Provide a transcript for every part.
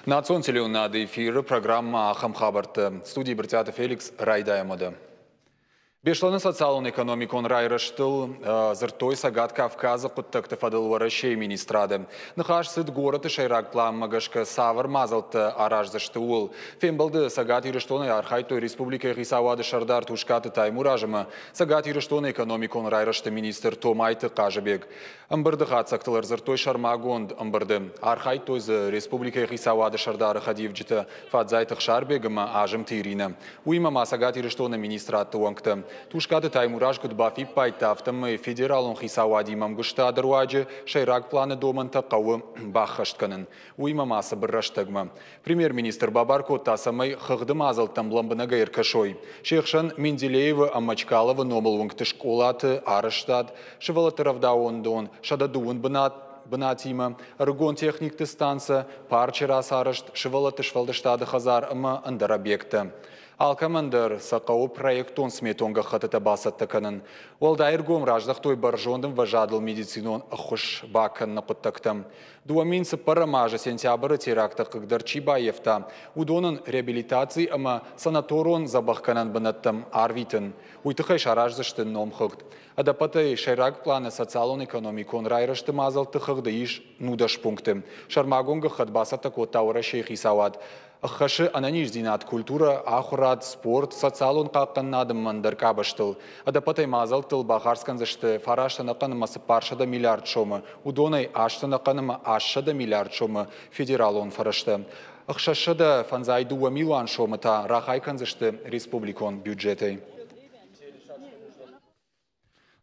Национ телеуынынады эфиры программӕ «Ахӕм хабӕрттӕ». Студийы Брытъиаты Феликс райдайӕм уӕдӕ. Беслӕны социалон-экономикон райрӕзтыл дзырдтой Цӕгат Кавказы хъуыддӕгты фӕдыл Уӕрӕсейы министрады. Ныхас цыд горӕты сӕйраг пъланмӕ гӕсгӕ цавӕр мадзӕлттӕ араздзысты, ууыл. Фембӕлды Цӕгат Ирыстонӕй архайдтой республикӕйы хицауады сӕрдар Тускъаты Таймураз ӕмӕ Цӕгат Ирыстоны экономикон райрӕзты министр Томайты Хъазыбег. Ӕмбырды хатдзӕгтыл ӕрдзырдтой сӕрмагонд ӕмбырды. Архайдтой дзы республикӕйы хицауады сӕрдары хӕдивджытӕ Фадзайты Ӕхсарбег ӕмӕ Азымты Иринӕ. Уыимӕ ма Цӕгат Ирыстоны министрадты уӕнгтӕ. Тускъаты Таймураз куыд бафиппайдта, афтӕмӕй федералон хицауадимӕ ӕмгуыстады руаджы сӕйраг планы домӕнтӕ хъӕуы баххӕст кӕнын. Уыимӕ ма цыбыр рӕстӕгмӕ. Премьер-министр бабар кодта, цӕмӕй хыгъды мадзӕлттӕм лӕмбынӕгӕй ӕркӕсой. Се хсӕн Менделеевы ӕмӕ Чкаловы номыл уынгты скъолаты арӕзтад, сывӕллӕтты рӕвдауӕндон, 102 бынат бынатимӕ, ӕрыгон техникты станцӕ, парчы рацарӕзт, сывӕллӕтты сфӕлдыстады хӕдзар ӕмӕ ӕндӕр объекттӕ. Алкӕмӕн дӕр сӕ хъӕуы проектон-сметон гӕххӕттытӕ бацӕттӕ кӕнын. Уӕлдай ӕргом раздӕхтой бӕрзонд ӕмвӕзадыл медицинон ӕххуыс бакӕныны хъуыддӕгтӕм. 2004 азы сентябры теракты хъыгдӕр чи баййӕфта, уыдонӕн реабилитаци ӕмӕ санаторон дзӕбӕхгӕнӕн бынӕттӕм арвитын. Уый тыххӕй сараздзысты номхыгъд. Ӕдӕппӕтӕй сӕйраг пъланы социалон-экономикон райрӕзты мадзӕлтты хыгъды ис 19 пункты. Сӕрмагонд гӕххӕтт бацӕттӕ кодта Уӕрӕсейы хицауад. Ӕххӕсы ӕнӕниздзинад, культурӕ, ахуырад, спорт, социалон хъахъхъӕнынад ӕмӕ ӕндӕр къабӕзтыл. Ӕдӕппӕтӕй мадзӕлттыл бахардз кӕндзысты 9 ӕнӕхъӕн ӕмӕ 400 миллиард сомы, уыдонӕй 8 ӕнӕхъӕн ӕмӕ 800 миллиард сомы федералон фӕрӕзтӕ. 652 милуан сомы та рахай кӕндзысты республикон бюджетӕй.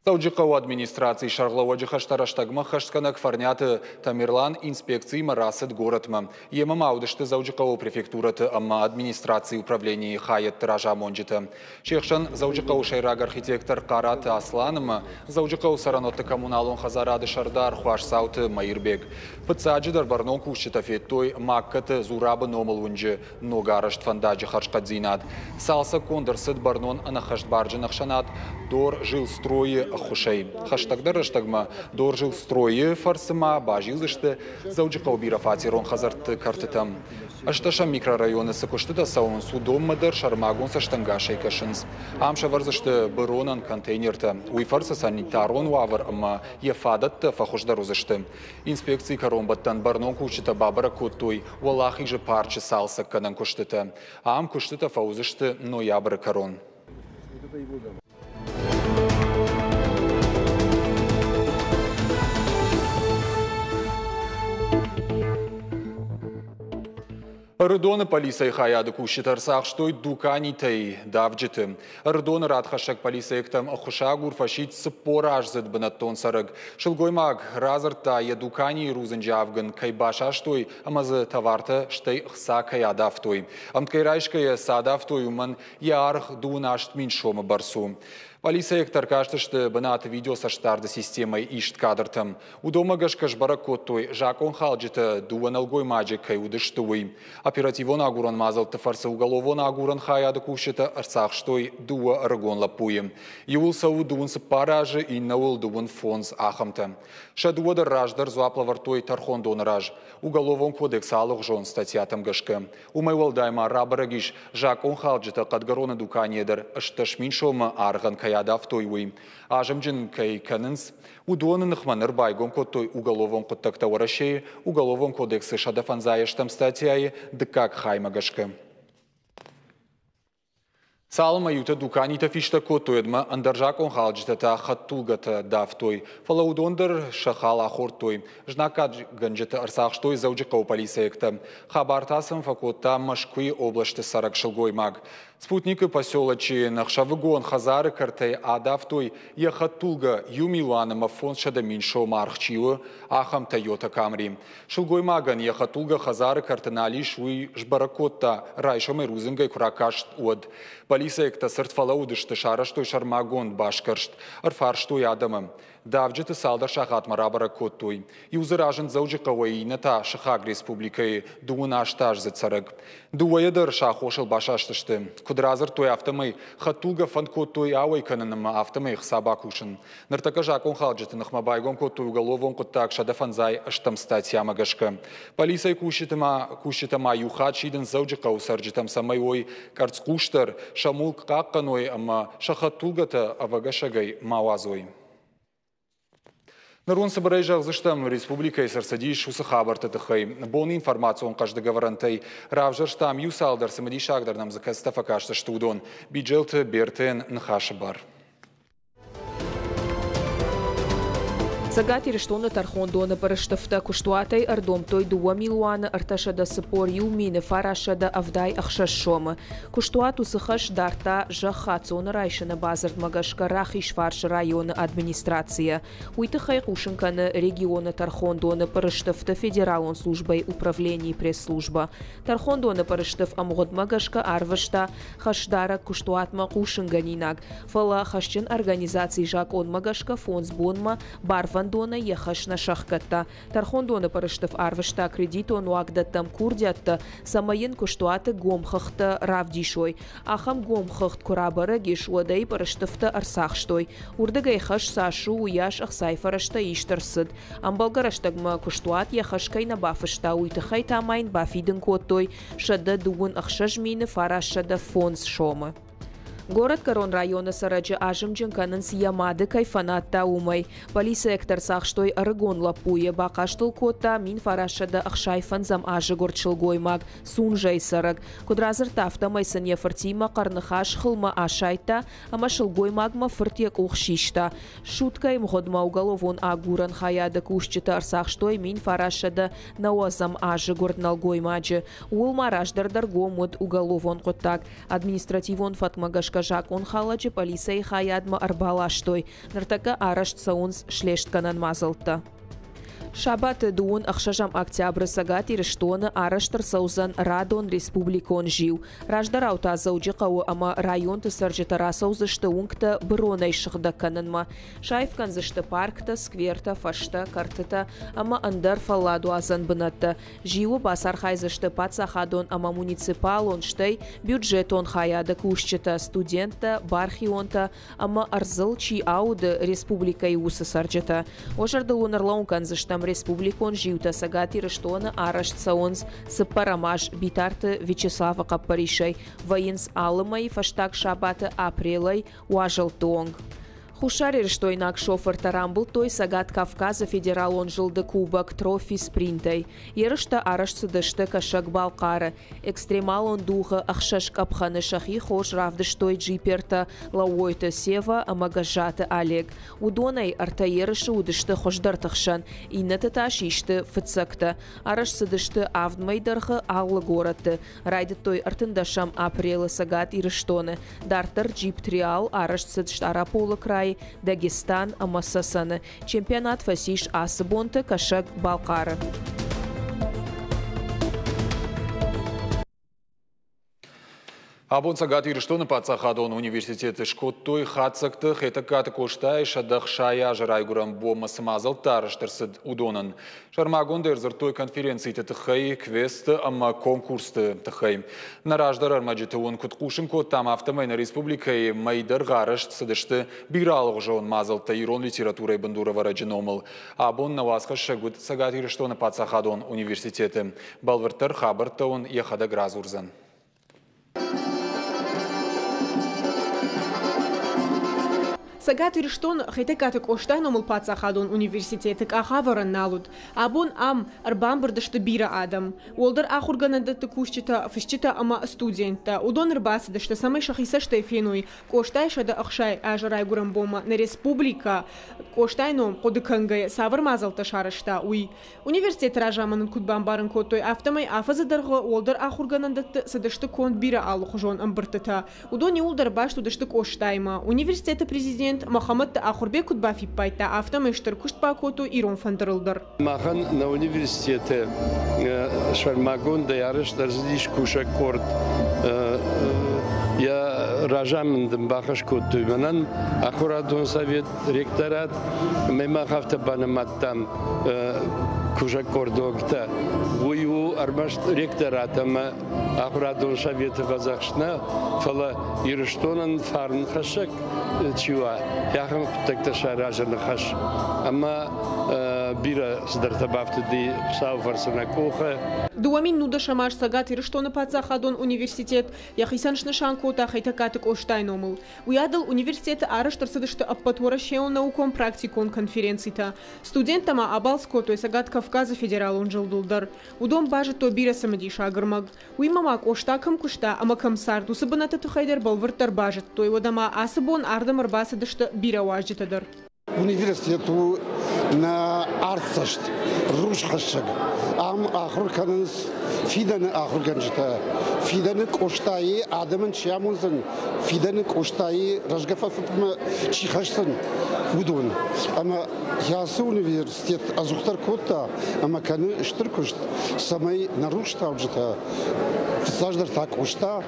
Дзӕуджыхъӕуы администрацийы сӕргълӕууӕджы хӕстӕ рӕстӕгмӕ хӕстгӕнӕг Фӕрниаты Тамерлан инспекциимӕ рацыд горӕтмӕ. Йемӕ ма уыдысты Дзӕуджыхъӕуы префектурӕты ӕмӕ администрацийы управленийы хайӕдты разамонджытӕ. Се хсӕн Дзӕуджыхъӕуы сӕйраг архитектор Хъараты Аслан ӕмӕ Дзӕуджыхъӕуы цӕрӕнуӕтты коммуналон хӕдзарады сӕрдар Хуасдзауты Мӕирбег. Фыццаджыдӕр бӕрнон кусджытӕ федтой Магкӕты Зурабы номыл уынджы ногарӕзт фӕндаджы хӕрзхъӕддзинад. Цалцӕггонд ӕрцыд бӕрнон ӕнӕххӕстбарджын ӕхсӕнад Доржилстрой-ы ӕххуысӕй. Хӕстӕгдӕр рӕстӕгмӕ Доржилстрой-ы фӕрцы ма базилдзысты Дзӕуджыхъӕуы бирӕфатерон хӕдзӕртты кӕртытӕм. Ӕстӕсӕм микрорайоны цы куыстытӕ цӕуынц, уыдонмӕ дӕр сӕрмагонд цӕстӕнгасӕй кӕсынц. Ам сӕвӕрдзысты быронӕн контейнертӕ. Уый фӕрцы санитарон уавӕр ӕмӕ йӕ фадӕттӕ фӕхуыздӕр уыдзысты. Инспекцийы кӕронбӕттӕн бӕрнон кусджытӕ бабӕрӕг кодтой Уӕлахизы парчы цалцӕггӕнӕн куыстытӕ. Ам куыстытӕ фӕуыдзысты ноябры кӕрон. Ӕрыдоны полицӕйы хайады кусджытӕ ӕрцахстой дуканитӕй давджыты. Ӕрыдоны радхӕссӕг полицейӕгтӕм ӕххуысагур фӕсидт 40-аздзыд бынӕттон цӕрӕг. Сылгоймаг радзырдта, йӕ дуканийы рудзынджы авг ын кӕй басастой ӕмӕ дзы товартӕ стӕй хца кӕй адавтой. Ӕмткӕй райсгӕйӕ цы адавтой, уымӕн йӕ аргъ 28 000 сомы бӕрц у. Полицейӕгтӕ ӕркастысты бынаты видеоцӕстдарды системӕйы ист кадртӕм. Уыдонмӕ гӕсгӕ сбӕрӕг кодтой, закъонхалджытӕ дыууӕ нӕлгоймаджы кӕй уыдысты, уый. Оперативон агурӕн мадзӕлтты фӕрцы уголовон агурӕн хайады кусджытӕ ӕрцахстой дыууӕ ӕрыгон лӕппуйы. Иуыл цӕуы 24 азы, иннӕуыл 35 ахӕмтӕ. Сӕ дыууӕ дӕр раздӕр дзуапп лӕвӕрдтой тӕрхондоны раз Уголовон кодексы алыгъуызон статьятӕм гӕсгӕ. Уымӕй уӕлдай ма рабӕрӕг ис, закъонхалджытӕ Хъӕдгӕроны дуканийӕ дӕр 18 000 сомы аргъӕн кӕй адавтой, уый. Азымджын кӕй кӕнынц, уыдоны ныхмӕ ныр байгом кодтой уголовон хъуыддӕгтӕ Уӕрӕсейы Уголовон кодексы 150 статьяйы дыккаг хаймӕ гӕсгӕ. Цалынмӕ иутӕ дуканитӕ фистӕг кодтой, уӕдмӕ ӕндӕр закъонхалджытӕ та хӕдтулгӕтӕ давтой. Фӕлӕ уыдон дӕр сӕ хал ахордтой. Знаггадгӕнджыты ӕрцахстой Дзӕуджыхъӕуы полицейӕгтӕ. Хабар та сын фӕкодта Мӕскуыйы областы цӕрӕг сылгоймаг. Спутникы поселочы йын ӕхсӕвыгон хӕдзары кӕртӕй адавтой йӕ хӕдтулгӕ иу милуан ӕмӕ 500 мин сомы аргъ чи у, ахӕм Тойота Камри. Сылгоймагӕн йӕ хӕдтулгӕ хӕдзары кӕрты нал ис, уый сбӕрӕг кодта, райсомӕй рудзынгӕй куы ракаст, уӕд. Полицейӕгтӕ цырд фӕлӕууыдысты, сарӕзтой сӕрмагонд басгӕрст, ӕрфарстой адӕмы. Давджыты цалдӕр сахатмӕ рабӕрӕг кодтой. Иу дзы разынд Дзӕуджыхъӕуӕй, иннӕ та сыхаг республикӕйы дыууын аст аздзыд цӕрӕг. Дыууӕйӕ дӕр сӕ аххосыл басастысты. Куыд радзырдтой, афтӕмӕй хӕдтулгӕ фӕнд кодтой ауӕй кӕнын ӕмӕ афтӕмӕй ӕхца бакусын. Ныртӕккӕ закъонхалджыты ныхмӕ байгом кодтой уголовон хъуыддаг 158 статьямӕ гӕсгӕ. Полицӕйы кусджытӕ ма иу хатт сидынц Дзӕуджыхъӕуы цӕрджытӕм, цӕмӕй уой къӕрцхъусдӕр, сӕ мулк хъахъхъӕной ӕмӕ сӕ хӕдтулгӕтӕ ӕвӕгӕсӕгӕй ма уадзой. Ныр уын цыбырӕй зӕгъдзыстӕм, республикӕйы цы ӕрцыдис, уыцы хабӕртты тыххӕй. Боны информацион хъӕздыг ӕвӕрӕнтӕй равзӕрстам иу цалдӕр цымыдисагдӕр нӕм дзы кӕцытӕ фӕкастысты, уыдон. Биджелты Бертӕн ныхасы бар. Цӕгат Ирыстоны тӕрхондоны пъырыстыфтӕ куыстуатӕй ӕрдомдтой 2 милуаны 341 986 сомы. Куыстуат уыцы хӕс дардта зӕхх хаццоны райсыны бадзырдмӕ гӕсгӕ Рахизфарсы районы администрацийӕ. Уый тыххӕй хъусын кӕны регионы тӕрхондоны пъырыстыфты федералон службӕйы управленийы пресс-службӕ. Тӕрхондоны пъырыстыф ӕмгъуыдмӕ гӕсгӕ арвыста хӕсдарӕг куыстуатмӕ хъусынгӕнинаг, фӕлӕ хӕсджын организаци закъонмӕ гӕсгӕ фондз бонмӕ барвӕндонӕй йӕ хӕс нӕ сӕхгӕдта. Тӕрхондоны пъырыстыф арвыста кредитон уагдӕттӕм курдиӕттӕ, цӕмӕй йын куыстуаты гом хыгъдтӕ равдисой. Ахӕм гом хыгъд куы рабӕрӕг ис, уӕд ӕй пъырыстыфтӕ ӕрцахстой. Уырдыгӕй хӕс цас у, уыйас ӕхцайы фӕрӕзтӕ ист ӕрцыд. Ӕмбӕлгӕ рӕстӕгмӕ куыстуат йӕ хӕс кӕй нӕ бафыста, уый тыххӕй та ма йын бафидын кодтой 126 905 сомы. Горӕтгӕрон районы цӕрӕджы азымджын кӕнынц йӕ мады кӕй фӕнадта, уымӕй. Полицейӕгтӕ ӕрцахстой ӕрыгон лӕппуйы, бахъаст ыл кодта 1965 азы гуырд сылгоймаг, Сунжӕйы цӕрӕг. Куыд радзырдта, афтӕмӕй сын йӕ фыртимӕ хъӕрныхас хылмӕ асайдта ӕмӕ сылгоймагмӕ фырт йӕ къух систа. Суткӕйы мгъуыдмӕ уголовон агурӕн хайады кусджытӕ ӕрцахстой 1990 азы гуырд нӕлгоймаджы. Ууыл ма раздӕр дӕр гом уыд уголовон хъуыддаг. Административон фӕткмӕ гӕсгӕ закъонхалӕджы пъӕлицӕйы хайадмӕ ӕрбаластой. Ныртӕккӕ арӕзт цӕуынц слестгӕнӕн мадзӕлттӕ. Сабаты дыууын ӕхсӕзӕм октябры Цӕгат Ирыстоны арӕзт ӕрцӕудзӕн радон республикон зиу. Раздӕрау та Дзӕуджыхъӕуы ӕмӕ районты цӕрджытӕ рацӕудзысты уынгтӕ быронӕй сыгъдӕг кӕнынмӕ. Саив кӕндзысты парктӕ, сквертӕ, фӕзтӕ, кӕртытӕ ӕмӕ ӕндӕр фӕлладуадзӕн бынӕттӕ. Зиуы бацархайдзысты паддзахадон ӕмӕ муниципалон, стӕй бюджетон хайады кусджытӕ, студенттӕ, бархионтӕ ӕмӕ ӕрдзыл чи ауды, республикӕйы уыцы цӕрджытӕ. Уӕ зӕрдыл уын ӕрлӕууын кӕндзыстӕм, республикон зиутӕ Цӕгат Ирыстоны арӕзт цӕуынц цыппӕрӕм аз Битарты Вячеславы хъӕппӕрисӕй, вӕййынц алы мӕйы фӕстаг сабаты апрелӕй уазӕлтты онг. Хуссарирыстойнаг шофыртӕ рамбылдтой Цӕгат Кавказы федералон зылды кубок Трофи спринтӕй. Ерыстӕ арӕзт цыдысты Кӕсӕг-Балхъары. Экстремалон дугъы ӕхсӕз къӕпхӕны сӕхи хорз равдыстой джипертӕ Лӕууойты Сева ӕмӕ Гӕззаты Олег. Уыдонӕй ӕртӕ ерысы уыдысты хуыздӕрты хсӕн, иннӕтӕ та систы фыццӕгтӕ. Арӕзт цыдысты авд мӕй дӕргъы алы горӕтты. Райдыдтой 13 апрелы Цӕгат Ирыстоны. Дарддӕр джип Триал арӕзт цыд Стъараполы крайы, Дагестан ӕмӕ Цӕцӕны. Чемпионат фӕцис ацы бонты Кӕсӕг-Балхъары. Абон Цӕгат Ирыстоны паддзахадон университеты скодтой хатдзӕгты Хетӕгкаты Къостайы 160 азы райгуырӕн бонмӕ цы мадзӕлттӕ арӕзт ӕрцыд, уыдонӕн. Сӕрмагондӕй ӕрдзырдтой конференциты тыххӕй, квестты ӕмӕ конкурсты тыххӕй. Нӕ раздӕр ӕрмӕджыты уын куыд хъусын кодтам, афтӕмӕй нӕ республикӕйы мӕйдӕргъы арӕзт цыдысты бирӕ алыгъуызон мадзӕлттӕ ирон литературӕйы бындурӕвӕрӕджы номыл. Абон нӕ уацхӕссӕг уыд Цӕгат Ирыстоны паддзахадон университеты. Бӕлвырддӕр хабӕрттӕ уын йӕхӕдӕг радзурдзӕн. Цӕгат Ирыстоны Хетӕгкаты Къостайы номыл паддзахадон университеты къахӕвӕрӕн нал уыд. Абон ам ӕрбамбырд сты бирӕ адӕм. Уӕлдӕр ахуыргӕнӕндӕтты кусджытӕ, фысджытӕ ӕмӕ студенттӕ. Уыдон ӕрбацыдысты, цӕмӕй сӕхи цӕстӕй феной, Къостайы 160 азы райгуырӕн бонмӕ нӕ республикӕ Къостайы ном хъуыды кӕнгӕйӕ цавӕр мадзӕлттӕ сарӕзта, уый. Университеты разамынад куыд бамбарын кодтой, афтӕмӕй афӕдзы дӕргъы уӕлдӕр ахуыргӕнӕндӕтты цыдысты конд бирӕ алыхуызон ӕмбырдтытӕ. Уыдон иууылдӕр баст уыдысты Къостаимӕ. Университеты президент Мӕхӕмӕтты Ахуырбег куыд бафиппайдта, афтӕмӕй стыр куыст бакодтой ирон фӕндырыл дӕр. Махӕн нӕ университеты сӕрмагондӕй арӕзт ӕрцыдис кусӕг къорд. Йӕ Разамынд ын бахӕс кодтой мӕнӕн ахуырадон совет, ректорат. Ӕмӕ мах афтӕ банымадтам кусӕг къордогтӕ. Уый у ӕрмӕст ректорат ӕмӕ ахуырадон советы фӕдзӕхст нӕ, фӕлӕ Ирыстонӕн фарнхӕссӕг чи уа, ахӕм хъуыддӕгтӕ саразыны хӕс. Ӕмӕ бирӕ цыдӕртӕ бафтыди Хуыцауы фӕрцы нӕ къухы. 2019 аз Цӕгат Ирыстоны паддзахадон университет йӕхицӕн снысан кодта Хетӕгкаты Къостайы номыл. Уыйадыл университеты арӕзт ӕрцыдысты ӕппӕтуӕрӕсейон наукон-практикон конференцитӕ. Студенттӕ ма абалц кодтой Цӕгат Кавказы федералон зылдыл дӕр. Уыдон базыдтой бирӕ цымыдисаг ӕрмӕг. Уыимӕ ма Къоста кӕм куыста ӕмӕ кӕм цард, уыцы бынӕтты тыххӕй дӕр бӕлвырддӕр базыдтой. Уӕдӕ ма ацы бон ардӕм ӕрбацыдысты бирӕ уазджытӕ дӕр. Университет у нӕ артдзӕст, рухсхӕссӕг. Ам ахуыр кӕнынц фидӕны ахуыргӕнджытӕ, фидӕны Къостайы адӕмӕн чи амондзӕн, фидӕны Къостайы рӕзгӕ фӕфыдмӕ чи хӕсдзӕн, уыдон. Ӕмӕ ацы университет ӕдзухдӕр кодта ӕмӕ кӕны стыр куыст, цӕмӕй нӕ рухстауджытӕ, фыццаджыдӕр та Къоста,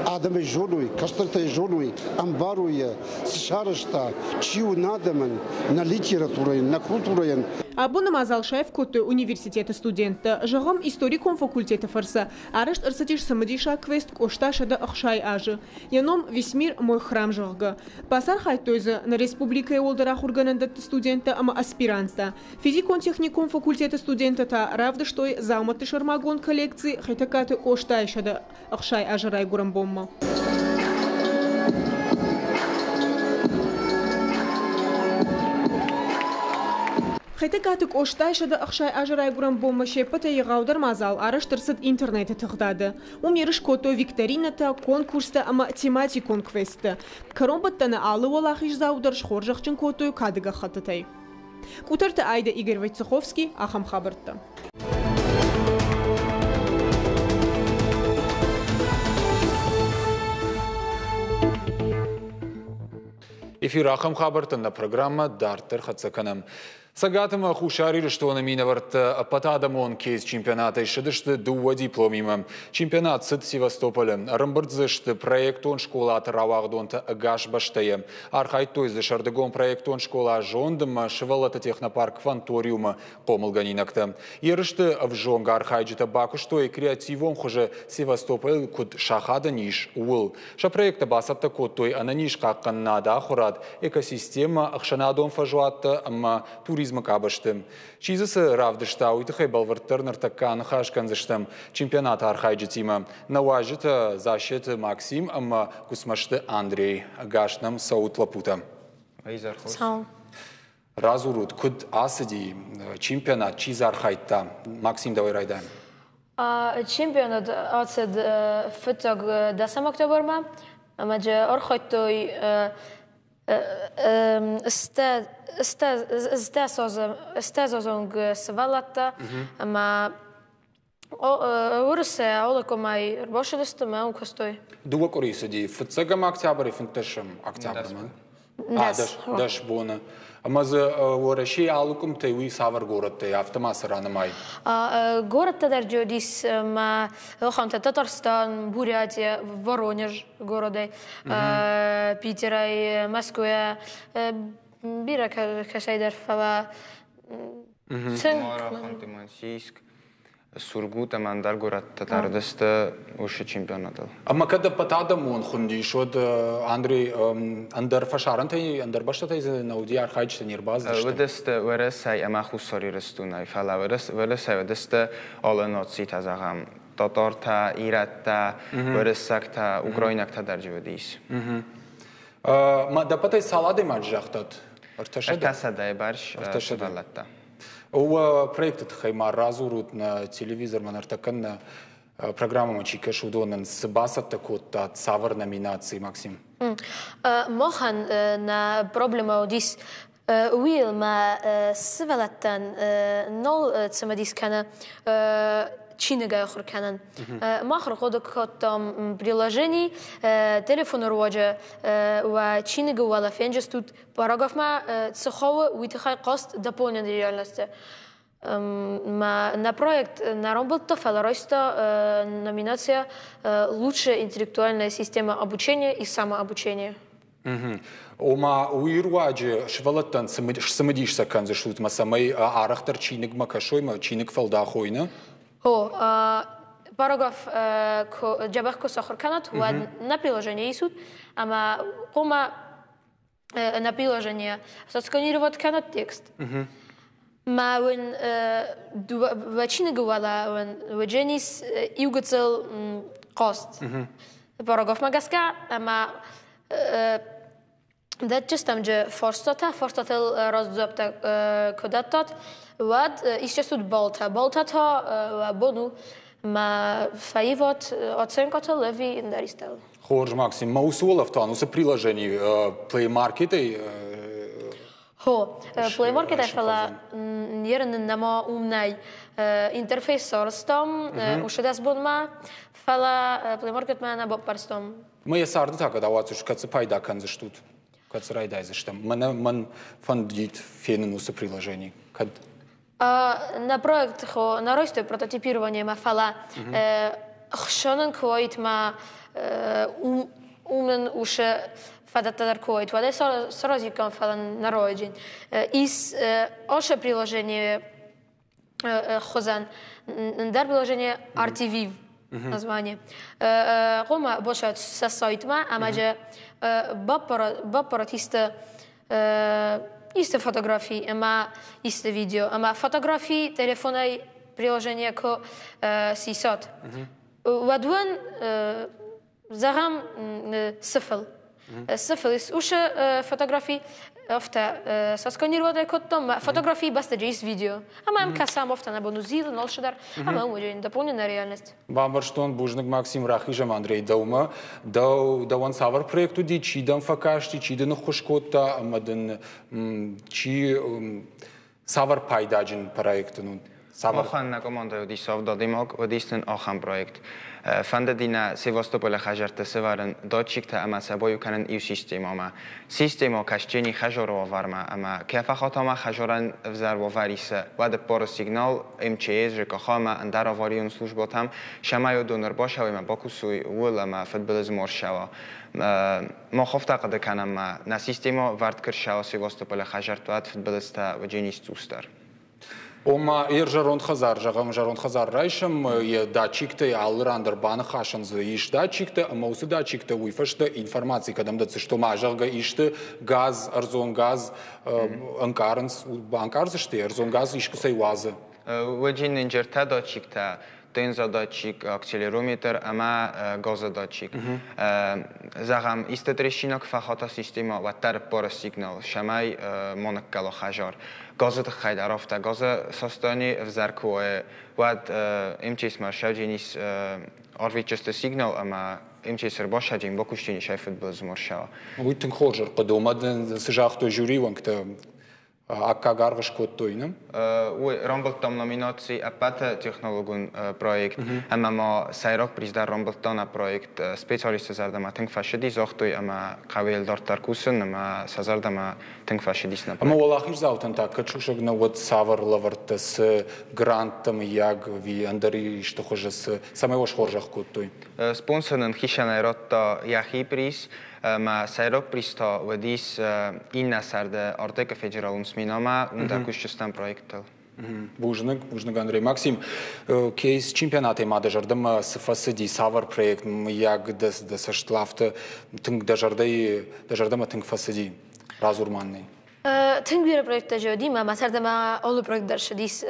адӕмӕй зоной, кӕстӕртӕй зоной, ӕмбарой йӕ, цы сарӕзта, чи у нӕ адӕмӕн, нӕ литературӕйӕн, нӕ культурӕйӕн. Абоны мадзал саив кодтой университеты студенттӕ. Зӕгъӕм, историкон факультеты фӕрцы арӕзт ӕрцыдис цымыдисаг квест Къоста 160 азы. Йӕ ном «Весь мир мой храм», зӕгъгӕ. Бацархайдтой дзы нӕ республикӕйы уӕлдӕр ахуыргӕнӕндӕтты студенттӕ ӕмӕ аспиранттӕ. Физикон-техникон факультеты студенттӕ та равдыстой дзаумӕтты сӕрмагонд коллекци Хетӕгкаты Къостайы 160 азы райгуырӕн бонмӕ. Хетӕгкаты Къостайы 160 азы райгуырӕн бонмӕ се ппӕтӕй егъаудӕр мадзал арӕзт ӕрцыд интернеты тыгъдады. Уым ерыс кодтой викторинӕтӕ, конкурстӕ ӕмӕ тематикон квесттӕ. Кӕронбӕттӕны алы уӕлахиздзау дӕр схорзӕхджын кодтой кады гӕххӕттытӕй. Къутӕрты Айда, Игорь Войцеховский, ахӕм хабӕрттӕ. Эфир ахӕм хабӕрттӕ нӕ программӕ дарддӕр хӕццӕ кӕнӕм. Цӕгат ӕмӕ Хуссар Ирыстоны минӕвӕрттӕ ӕппӕтадӕмон кейс-чемпионатӕй ссыдысты дыууӕ дипломимӕ. Чемпионат цыд Севастополы. Ӕрӕмбырд дзы сты проектон скъолаты рауагъдонтӕ ӕгас бӕстӕйы. Архайдтой дзы сӕрдыгон проектон скъола «Зонд» ӕмӕ сывӕллӕтты технопарк «Кванториум»-ы хъомылгӕнинӕгтӕ. Ерысты ӕвзонг архайджытӕ бакуыстой креативон хуызы Севастополь куыд сахадӕн ис, ууыл. Сӕ проекттӕ бацӕттӕ кодтой ӕнӕнизхъахъхъӕнынады ахуырад, экосистемӕ, ӕхсӕнадон фӕзуӕттӕ ӕмӕ туризмы къабӕзты. Чи дзы цы равдыста, уый тыххӕй бӕлвырддӕр ныртӕккӕ аныхас кӕндзыстӕм чемпионаты архайджытимӕ. Нӕ уазджытӕ Зассеты Максим ӕмӕ Гуыцмӕзты Андрей. Ӕгас нӕм цӕут, лӕппутӕ. Цӕуын. Радзурут, куыд ацыди чемпионат, чи дзы архайдта? Максим, дӕуӕй райдайӕм. Чемпионат ацыд фыццаг дӕсӕм октябрмӕ ӕмӕ дзы архайдтой стӕдзазонг сывӕллӕттӕ ӕмӕ Уырысы алы комӕй ӕрбацыдысты ӕмӕ уым куыстой. Дыууӕ къуырийы цыди фыццӕгӕм октябрӕй фынддӕсӕм октябрмӕ? Дӕс боны. Ӕмӕ дзы Уӕрӕсейы алы къуымтӕй уый цавӕр горӕттӕй, афтӕ ма цы ранымай? Горӕттӕ дӕр уыдис ӕмӕ ахӕмтӕ Татарстан, Бурятия, Воронеж городӕй, Питерӕй, Мӕскуыйӕ, бирӕ кӕцӕйдӕр, фӕлӕ Самара, Ханты-Мансийск, Сургут ӕмӕ ӕндӕр горӕттӕ тардысты уыцы чемпионатыл. Ӕмӕ кӕд ӕппӕт адӕмон хуындис, уӕд Андрей ӕндӕр фӕсарӕнтӕй, ӕндӕр бӕстӕтӕй дзы нӕ уыди архайджытӕ не рбацыдысты? Уыдысты Уӕрӕсӕй ӕмӕ Хуссар Ирыстонӕй, фӕлӕ Уӕрӕсӕй уыдысты алы нацитӕ, зӕгъӕм, татартӕ, ирӕттӕ, уырыссӕгтӕ, украинӕгтӕ дӕр дзы уыдис. Мӕ дӕппӕтӕй цал адӕймаджы загътат? Ӕртӕсӕдӕ? Ӕртӕсӕдӕйы бӕрц сывӕллӕттӕ. Уӕ проекты тыххӕй ма радзурут нӕ телевизормӕ ныртӕккӕ нӕ программӕмӕ чи кӕсы, уыдонӕн цы бацӕттӕ кодтат, цавӕр номинаци, Максим? Махӕн нӕ проблемӕ уыдис уыйыл мӕ сывӕллӕттӕн нал цымыдис кӕны чиныгӕй ахуыр кӕнын. Мах ӕрхъуыды кодтам приложени телефоны руаджы уӕ чиныгы уӕлӕ фенджыстут параграфмӕ цы хауы, уый тыххӕй хъаст дополненной реальности. На проект нӕ рамбылдта, фӕлӕ райста номинация «Лучшая интеллектуальная система обучения и самообучения». Ома уый руаджы сывӕллӕттӕн цымыдис сӕ кӕндзыстут ӕмӕ цӕмӕй арӕхдӕр чиныгмӕ кӕсой ӕмӕ чиныг фӕлдахой, нӕ? О, параграф дзӕбӕх куы сахуыр кӕнат, уӕд нӕ приложение исут ӕмӕ хъуамӕ на приложение сосканировать кӕнат текст. Мӕ уын уӕ чиныгы уӕлӕ уын уыдженис иугыцыл хъаст. Параграфмӕ гӕсгӕ ӕмӕ дӕтджыстӕм джы фарстатӕ, фарстатыл раздзуӕптӕ куы дӕттат, уӕд исчесут балтӕ. Балтӕ та уӕ бон у мӕ фӕиват оценкатыл ӕви ӕндӕр истӕуыл. Хорз, Максим, мӕ уыцы уӕлӕфтуан, уыцы приложени Play Market-ӕй Хо, Play Market-ӕй, фӕлӕ ерын нӕма уым нӕй. Интерфейс сарӕзтам ушедӕс бонмӕ, фӕлӕ Play Market-мӕ нӕ баппӕрстам. Мӕ йӕ царды та кӕд ауадздзыс, кӕцы пайда кӕндзыстут? Кӕцы райдайдзыстӕм? Мӕнӕ мӕн фӕндид фенын уыцы приложени. Кӕд? На проект хо на ростой прототипирование-мӕ, фӕлӕ хсӕнын куы уаид мӕ уымӕн усы фадӕттӕ дӕр куы уаид, уӕд ӕй саразиккам, фӕлӕ нӕ рауайджын. Ис ошо приложение хуызӕн ӕндӕр приложение RTV название. Хъуамӕ босат сӕ сайтмӕ ӕмӕ же баппарат исты исты фотографи ӕмӕ исты видео ӕмӕ фотографи телефонӕй приложение куы сисат, уӕд уын зӕгъӕм сыфыл. Сыфыл ис уыцы фотографи, афтӕ сосканировать кодтам, фотографи бӕстӕджы ис видео. Ӕмӕ йӕм кӕсӕм, афтӕ нӕ бон у зилын, алцыдӕр, ӕмӕ уым дополненная реальность. Бамбӕрстон, бузныг, Максим, рахизӕм Андрей дӕумӕ. Дӕу, дӕуӕн цавӕр проект уыди, чи дӕм фӕкасти, чи дын ӕххуыс кодта ӕмӕ дын чи цавӕр пайдаджын проект ын уыд? Махӕн нӕ командӕ уыдис авд адӕймаг, уыдис нын ахӕм проект. Фӕндыди нӕ Севастополы хӕдзӕртты сӕвӕрын датчиктӕ ӕмӕ сӕ баиу кӕнын иу системӕмӕ. Системӕ кӕсджени хӕзоры уавӕрмӕ ӕмӕ кӕфӕхатамӕ хӕзорӕн ӕвзӕр уавӕр исы, уӕд ӕппары сигнал МЧС, ЖКХ ӕмӕ ӕндӕр аварион службӕтӕм, цӕмӕй уыдон ӕрбацӕуой ӕмӕ бакусой ууыл ӕмӕ фыдбылыз ма рцӕуа. Мах афтӕ хъуыды кӕнӕм, нӕ системӕ вӕрд куы рцӕуа Севастополы хӕдзӕртты, уӕд фыдбылызтӕ уыдженис цъусдӕр. Ома, йе зӕронд хӕдзар, зӕгъӕм, зӕронд хӕдзар райсӕм, йӕ датчиктӕй алы ран дӕр баныхасӕн дзы ис датчиктӕ, ӕмӕ уыцы датчиктӕ уый фӕстӕ информаци кӕдӕм дӕтдзысты, ома, зӕгъгӕ, исты газ, ӕрдзон газ ӕнкъарынц, банкъардзысты, ӕрдзон газ искуыцӕй уадзы. Уӕджы нынджыртӕ датчиктӕ, тензодатчик, акселерометр ӕмӕ газодатчик. Зӕгъӕм, исты трещина куы фӕхата системӕ, уӕддӕр ӕппары сигнал, цӕмӕй ма ныккӕла хӕзар. Газы тыххӕй дӕр афтӕ. Газы састани ӕвзӕр куы уа, уӕд МЧС-мӕ ссӕудженис арвитджысты сигнал ӕмӕ МЧС ӕрбасаджын бакусдженис ӕй фыдбылыз ма рцӕуа. Уый тынг хорз ӕрхъуыды у. Ӕмӕ дын цы загътой жюрийы уӕнгтӕ? Аккаг аргъ скодтой, не? Уый рамбылдтам номинаци ӕппӕты технологон проект ӕмӕ ма сӕйраг приз дӕр рамбылдта нӕ проект. Специалистты зӕрдӕмӕ тынг фӕцыди, загътой ӕмӕ хъӕуы дарддӕр кусын ӕмӕ сӕ зӕрдӕмӕ тынг фӕцыдис нӕ проект. Ӕмӕ уӕлахиздзаутӕн та кӕд сусӕг нӕ уӕд цавӕр лӕвӕрттӕ, цы гранттӕ, мыййаг, ӕви ӕндӕр исты хуызы цы, цӕмӕй уӕ схорзӕх кодтой? Спонсор нын хицӕнӕй радта йӕхи приз, Мӕ сӕйраг приз та уыдис иннӕ сӕрды Артекы федералон сменӕмӕ, уым дӕр кусджыстӕм проекттыл. Бузныг, бузныг, Андрей. Максим, кейс чемпионатӕй ма дӕ зӕрдӕмӕ цы фӕцыди, цавӕр проект, мыййаг, дӕ цӕст афтӕ тынг дӕ зӕрдӕйы, дӕ зӕрдӕмӕ тынг фӕцыди? Радзур ма нын. Тынг бирӕ проекттӕ уыди, мӕ зӕрдӕмӕ алы проект дӕр цыдис.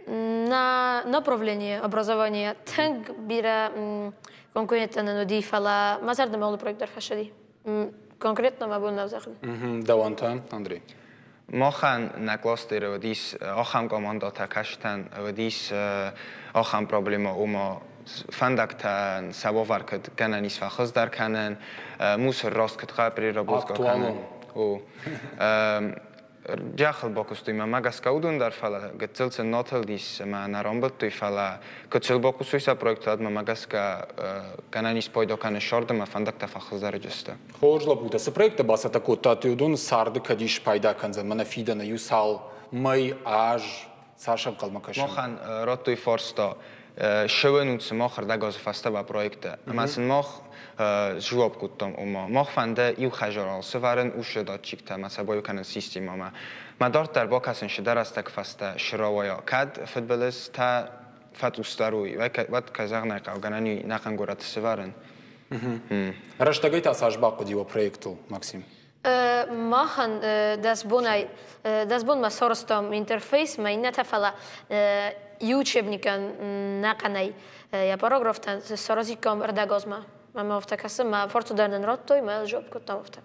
На направление образования тынг бирӕ конкуренттӕ нын уыди, фӕлӕ мӕ зӕрдӕмӕ алы проект дӕр фӕцыди. Конкретно мӕ бон нӕу зӕгъын. Дӕуӕн та, Андрей? Махӕн нӕ кластеры уыдис ахӕм командӕтӕ кастӕн, уыдис ахӕм проблемӕ, ома фӕндӕгтӕн сӕ уавӕр куыд гӕнӕн ис фӕхуыздӕр кӕнын, мусор раст куыд хъӕуы переработка кӕнын. О. Зӕххыл бакуыстой мӕ гӕсгӕ уыдон дӕр, фӕлӕ гыццыл сын нӕ тылдис ӕмӕ нӕ рамбылдтой, фӕлӕ гыццыл бакуыстой сӕ проекты мӕ гӕсгӕ гӕнӕн ис пайда кӕнын сӕрды ӕмӕ фӕндӕгтӕ фӕхуыздӕр сты. Хорз лӕппутӕ, цы проекттӕ бацӕттӕ кодтат, уыдон царды кӕд ис пайда кӕндзӕн, мӕнӕ фидӕны иу цал мӕй, аз? Цас ӕнхъӕлмӕ кӕсын? Махӕн радтой фарста, сӕвӕнут сымах ӕрдӕгазы фӕстӕ ба проекттӕ. Ӕмӕ сын мах сжуапп кодтам, ома мах фӕнды иу хӕзарал сӕвӕрын усы датчиктӕ ӕмӕ сӕ баиу кӕнын системӕмӕ. Мӕ дарддӕр бакӕсын цыдӕр рӕстӕг фӕстӕ срауайа. Кӕд фыдбылызтӕ фӕцъусдӕр уой, уӕд, кӕй зӕгъын ӕй хъӕуы, гӕнӕн и нӕхъӕн горӕты сӕвӕрын. Рӕстӕгӕй та цас бахъуыди уӕ проектыл, Максим? Махӕн 10 бонӕй 10 бонмӕ сарӕзтам интерфейс, мӕ иннӕтӕ, фӕлӕ иу учебникӕн нӕхъӕнӕй йӕ параграфтӕн саразиккам ӕрдӕгазмӕ. Мӕ афтӕ кӕсы, мӕ фарста дӕр нын радтой, мӕ жуапп кодтам афтӕ.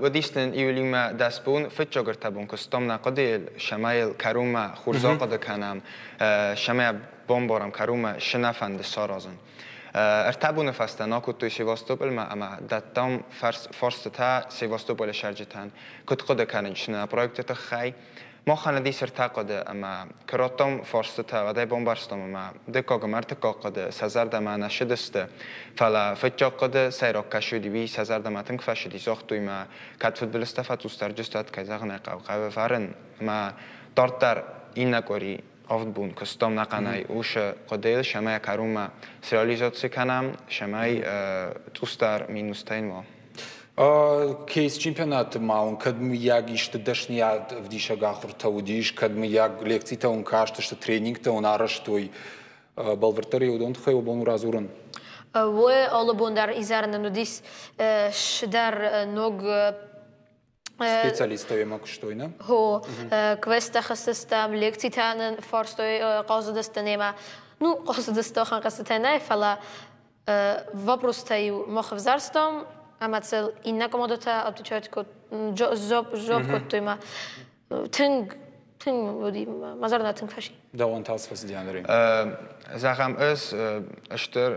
Уыдис нын июлимӕ 10 бон, фыццаг 3 бон куыстам нӕ хъуыдыйыл, цӕмӕй кӕронмӕ хорз ахъуыды кӕнӕм, цӕмӕй бамбарӕм кӕронмӕ, цы нӕ фӕнды саразын. 3 боны фӕстӕ нӕ акодтой Севастополмӕ ӕмӕ дӕттам фарстытӕ Севастополы цӕрджытӕн, куыд хъуыды кӕнынц нӕ проекты тыххӕй. Махӕн уыдис ӕртӕ хъуыды ӕмӕ куы радтам фарстытӕ, уӕд ӕй бамбӕрстам ӕмӕ дыккаг ӕмӕ ӕртыккаг хъуыды сӕ зӕрдӕмӕ нӕ ссыдысты. Фӕлӕ фыццаг хъуыды сӕйраг кӕс уыди, уый сӕ зӕрдӕмӕ тынг фӕцыди, загътой ма, кӕд фыдбылызтӕ фӕцъусдӕрджыстӕ, кӕй зӕгъын ӕй хъӕуы, хъӕуы вӕрын ӕмӕ дарддӕр иннӕ къуыри 7 бон куыстам нӕхъӕнӕй уыцы хъуыдыйыл, цӕмӕй кӕронмӕ среализаци кӕнӕм, цӕмӕй цъусдӕр минустӕ уа. Кейс-чемпионаты ма уын кӕд мыййаг исты дӕсныйад ӕвдисӕг ахуыртӕ уыдис, кӕд мыййаг лекцитӕ уын кастысты, тренингтӕ уын арӕзтой, бӕлвырддӕр уыдон тыххӕй уӕ бон у радзурын? Уый алы бон дӕр изӕры нын уыдис цыдӕр ног Специалисттӕ уемӕ куыстой, нӕ? Хо, квесттӕ хӕссыстӕм, лекцитӕ нын фарстой, хъазыдысты немӕ. Ну, хъазыдысты ахӕм хъӕзтытӕ нӕ, фӕлӕ вопростӕ-иу мах ӕвзӕрстам, ӕмӕ цыл иннӕ командӕтӕ отвечать жуапп кодтой ма. Тынг, тынг уыди, мӕ зӕрдӕ тынг фӕци. Дӕуӕн та цы фӕцыди, Андрей? Зӕгъӕм, ӕз стыр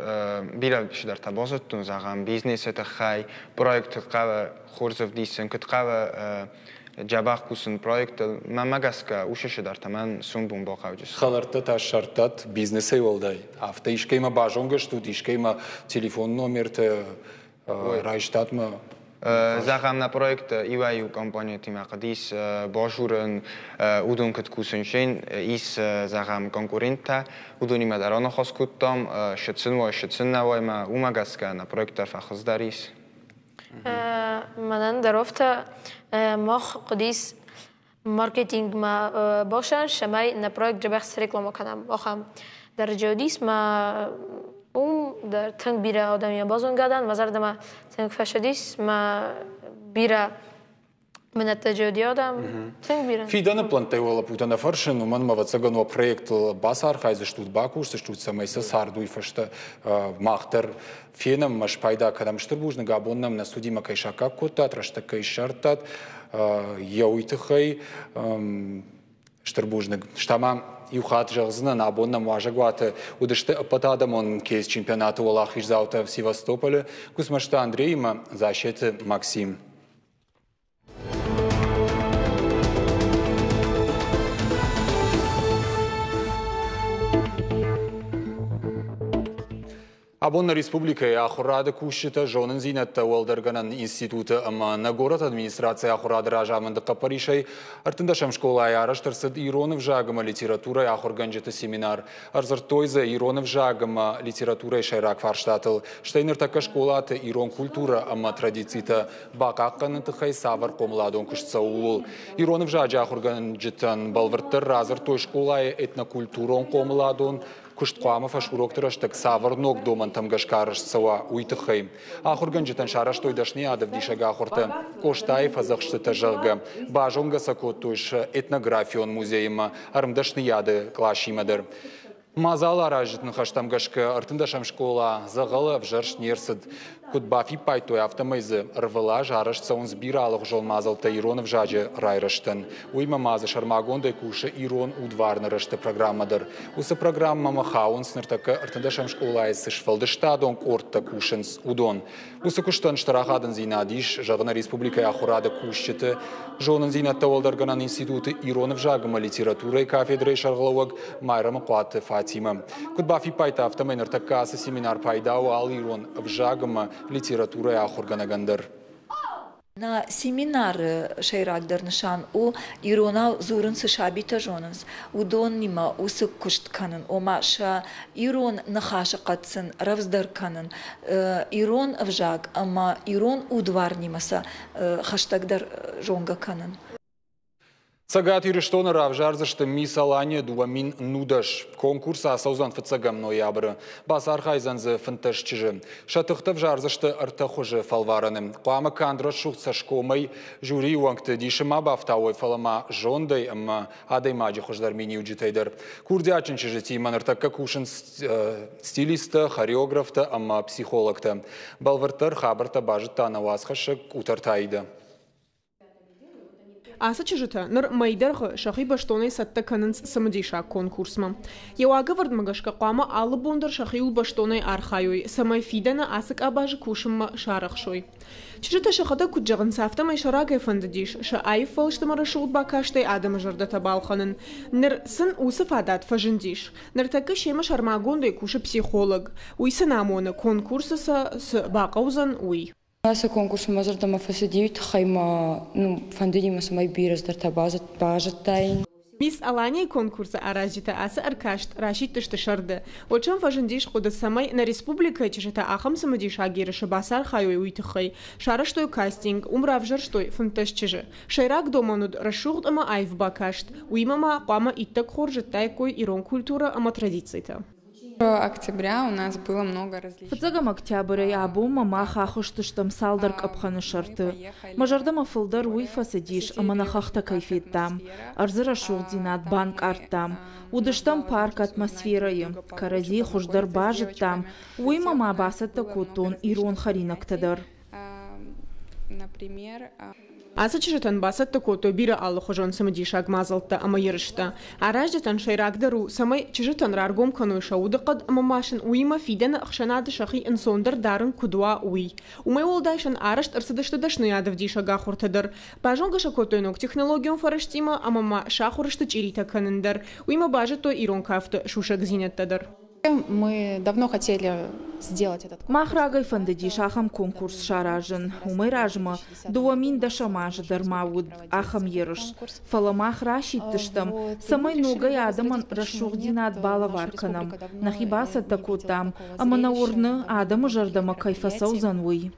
бирӕ цыдӕртӕ базыдтон, зӕгъӕм, бизнесы тыххӕй, проекты хъӕуы хорз ӕвдисын, куыд хъӕуы дзӕбӕх кусын проектыл. Мӕнмӕ гӕсгӕ, уыцы цыдӕртӕ мӕн сомбон бахъӕуджысты. Хӕлӕрттӕ та ссардтат бизнесӕй уӕлдай? Афтӕ искӕимӕ базонгӕ стут, искӕимӕ телефон номертӕ райстат ма? Зӕгъӕм, нӕ проекты иуӕй-иу компанитимӕ хъуыдис базурын, уыдон куыд кусынц, ис, зӕгъӕм, конкуренттӕ, уыдонимӕ дӕр аныхас кодтам, цы сын уай, цы сын нӕ уай, ӕмӕ уымӕ гӕсгӕ нӕ проект дӕр фӕхуыздӕр ис. Мӕнӕн дӕр афтӕ мах хъуыдис маркетингмӕ бакӕсын, цӕмӕй нӕ проект дзӕбӕх среклама кӕнӕм. Ахӕм дӕрӕджы уыдис мӕ уым дӕр тынг бирӕ адӕмимӕ базонгӕ дӕн, мӕ зӕрдӕмӕ тынг фӕцыдис, мӕ бирӕ бынӕттӕ уыди адӕм, тынг бирӕ. Фидӕны плӕнттӕй уӕ лӕппутӕ нӕ фӕрсын, уымӕн ӕмӕ ӕвӕццӕгӕн уӕ проектыл бацархайдзыстут, бакусдзыстут, цӕмӕй сӕ цард уый фӕстӕ мах дӕр фенӕм ӕмӕ спайда кӕнӕм. Стыр бузныг, абон нӕм нӕ студимӕ кӕй саккаг кодтат, рӕстӕг кӕй ссардтат, йӕ уый тыххӕй стыр бузныг. Стӕ ма иу хатт зӕгъдзынӕн, абон нӕм уазӕгуаты уыдысты ӕппӕтадӕмон кейс-чемпионаты уӕлахиздзаутӕ Севастополы Гуыцмӕзты Андреимӕ Зассеты Максим. Абон нӕ республикӕйы ахуырады кусджытӕ зонындзинӕдтӕ уӕлдӕргӕнӕн институты ӕмӕ нӕ горӕты администрацийы ахуырады разамынды хъӕппӕрисӕй 13-ӕм скъолайы арӕзт ӕрцыд ирон ӕвзаг ӕмӕ литературӕйы ахуыргӕнджыты семинар. Ӕрдзырдтой дзы ирон ӕвзаг ӕмӕ литературӕйы сӕйраг фарстатыл, стӕй ныртӕккӕ скъолаты ирон культурӕ ӕмӕ традицитӕ бахъахъхъӕныны тыххӕй цавӕр хъомыладон куыст цӕуы, ууыл. Ирон ӕвзаджы ахуыргӕнджытӕн бӕлвырддӕр радзырдтой скъолайы этнокультурон хъомыладон куыст хъуамӕ фӕсурокты рӕстӕг цавӕр ног домӕнтӕм гӕсгӕ арӕзт цӕуа, уый тыххӕй. Ахуыргӕнджытӕн сарӕзтой дӕсныйадӕвдисӕг ахуыртӕ Къостайы фӕдзӕхстытӕ, зӕгъгӕ, базонгӕ сӕ кодтой сӕ этнографион музейимӕ, ӕрмдӕсныйады къласимӕ дӕр. Мадзал аразджыты ныхӕстӕм гӕсгӕ 13-ӕм скъола дзӕгъӕлы ӕвзӕрст не рцыд. Куыд бафиппайдтой, афтӕмӕй дзы ӕрвылаз арӕзт цӕуынц бирӕ алыгъуызон мадзӕлттӕ ирон ӕвзаджы райрӕзтӕн. Уыимӕ ма дзы сӕрмагондӕй кусы ирон удварны рӕзты программӕ дӕр. Уыцы программӕмӕ хауынц ныртӕккӕ 13-ӕм скъолайы цы сфӕлдыстадон къордтӕ кусынц, уыдон. Уыцы куыстӕн стыр ахадындзинад ис, зӕгъы нӕ республикӕйы ахуырады кусджыты зонындзинӕдтӕ уӕлдӕргӕнӕн институты ирон ӕвзаг ӕмӕ литературӕйы кафедрӕйы сӕргълӕууӕг Майрӕмыхъуаты Фатимӕ. Куыд бафиппайдта, афтӕмӕй ныртӕккӕ ацы семинар пайда у алы ирон ӕвзаг ӕмӕ литературӕйы ахуыргӕнӕгӕн дӕр. Нӕ семинары сӕйрагдӕр нысан у иронау дзурын цы сабитӕ зонынц, уыдонимӕ уыцы куыст кӕнын, ома сӕ ирон ныхасы хъӕд сын рӕвдздӕр кӕнын, ирон ӕвзаг ӕмӕ ирон удварнимӕ сӕ хӕстӕгдӕр зонгӕ кӕнын. Цӕгат Ирыстоны равзардзысты Мисс Алания 2010. Конкурс ацӕудзӕн фыццӕгӕм ноябры. Бацархайдзӕн дзы 15 чызджы. Сӕ тыхтӕ ӕвзардзысты ӕртӕ хуызы фӕлварӕны. Хъуамӕ канд рӕсугъд цӕсгомӕй жюрийы уӕнгты дисы ма бафтауой, фӕлӕ ма зондӕй ӕмӕ адӕймаджы хуыздӕр миниуджытӕй дӕр. Курдиатджын чызджытимӕ ныртӕккӕ кусынц стилисттӕ, хореографтӕ ӕмӕ психологтӕ. Бӕлвырддӕр хабӕрттӕ базыдта нӕ уацхӕссӕг Къутӕрты Аидӕ. Ацы чызджытӕ ныр мӕй дӕргъы сӕхи бӕстонӕй цӕттӕ кӕнынц цымыдисаг конкурсмӕ. Йӕ уагӕвӕрдмӕ гӕсгӕ хъуамӕ алы бон дӕр сӕхиуыл бӕстонӕй архайой, цӕмӕй фидӕны ацы къабазы кусынмӕ сарӕхсой. Чызджытӕ сӕхӕдӕг куыд зӕгъынц, афтӕмӕй сӕ рагӕй фӕндыдис сӕ аив фӕлыст ӕмӕ рӕсугъд бакастӕй адӕмы зӕрдӕтӕ балхӕнын. Ныр сын уыцы фадат фӕзындис. Ныртӕккӕ семӕ сӕрмагондӕй кусы психолог. Уый сын амоны, конкурсы сӕ цы бахъӕудзӕн, уый. Ацы конкурсы мӕ зӕрдӕмӕ фӕцыди, уый тыххӕй мӕ ну, фӕндыди мӕ, цӕмӕй бирӕ цыдӕртӕ базыдтаин. Мисс Аланийы конкурсы аразджытӕ ацы ӕркаст расидтысты сӕрды. Уӕд сӕм фӕзындис хъуыды, цӕмӕй нӕ республикӕйы чызджытӕ ахӕм цымыдисаг ерысы бацархайой, уый тыххӕй. Сарӕзтой кастинг, уым равзӕрстой 15 чызджы. Сӕйраг домӕн уыд рӕсугъд ӕмӕ аив бакаст. Уыимӕ ма хъуамӕ иттӕг хорз зыдтаиккой ирон культурӕ ӕмӕ традицитӕ. Фыццӕгӕм октябрӕй абонмӕ мах ахызтыстӕм цалдӕр къӕпхӕны сӕрты. Мӕ зӕрдӕмӕ фылдӕр уый фӕцыдис, ӕмӕ нӕ хӕхтӕ кӕй федтам, ӕрдзы рӕсугъддзинад банкъардтам. Уыдыстӕм парк атмосферӕйы, кӕрӕдзийы хуыздӕр базыдтам, уыимӕ ма бацӕттӕ кодтон ирон хӕринӕгтӕ дӕр. Ацы чызджытӕн бацӕттӕ кодтой бирӕ алыхуызон цымыдисаг мадзӕлттӕ ӕмӕ ерыстӕ. Аразджытӕн сӕйрагдӕр у, цӕмӕй чызджытӕн раргом кӕной сӕ удыхъӕд ӕмӕ ма сын уыимӕ фидӕны ӕхсӕнады сӕхи ӕнцондӕр дарын куыд уа, уый. Уымӕй уӕлдай сын арӕзт ӕрцыдысты дӕсныйадӕвдисӕг ахуыртӕ дӕр. Базонгӕ сӕ кодтой ног технологион фӕрӕзтимӕ ӕмӕ ма сахуыр сты чъиритӕ кӕнын дӕр. Уыимӕ базыдтой ирон кафты сусӕгдзинӕдтӕ дӕр. Мах рагӕй фӕндыдис ахӕм конкурс саразын. Уымӕй размӕ 2010 азы дӕр ма уыд ахӕм ерыс. Фӕлӕ мах расидтыстӕм, цӕмӕй ногӕй адӕмӕн рӕсугъддзинад балӕвар кӕнӕм. Нӕхи бацӕттӕ кодтам, ӕмӕ нӕ уырны, адӕмы зӕрдӕмӕ кӕй фӕцӕудзӕн, уый.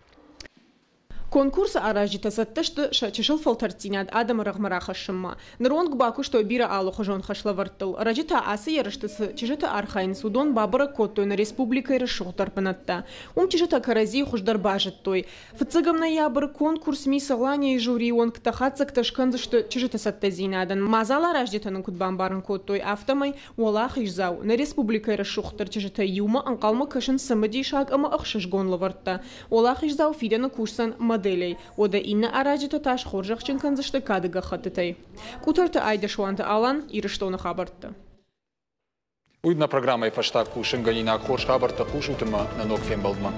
Конкурсы аразджытӕ цӕттӕ сты сӕ чысыл фӕлтӕрддзинад адӕмы рӕгъмӕ рахӕссынмӕ. Ныронг бакуыстой бирӕ алыхуызон хӕслӕвӕрдтыл. Ӕрӕджы та ацы ерысты цы чызджыты архайынц, уыдон бабӕрӕг кодтой нӕ республикӕйы рӕсугъддӕр бынӕттӕ. Уым чызджытӕ кӕрӕдзийы хуыздӕр базыдтой. Фыццӕгӕм ноябры конкурс Мисс Алания-йы жюрийы уӕнгтӕ хатдзӕгтӕ скӕндзысты чызджыты цӕттӕдзинадӕн. Мадзаларазджытӕ нын куыд бамбарын кодтой, афтӕмӕй уӕлахиздзау нӕ республикӕйы рӕсугъддӕр чызджытӕй иумӕ ӕнхъӕлмӕ кӕсынц цымыдисаг ӕмӕ ӕхсызгон лӕвӕрттӕ. Уӕлахиздзау фидӕны кусдзӕн моделӕй, уӕдӕ иннӕ аразджытӕ та схорзӕхджын кӕндзысты кады гӕххӕттытӕй. Къутӕрты Айдӕсуанты Алан, Ирыстоны хабӕрттӕ. Уый нӕ программӕйы фӕстаг хъусынгӕнинаг хорз хабӕрттӕ хъусут ӕмӕ нӕ ног фембӕлдмӕ.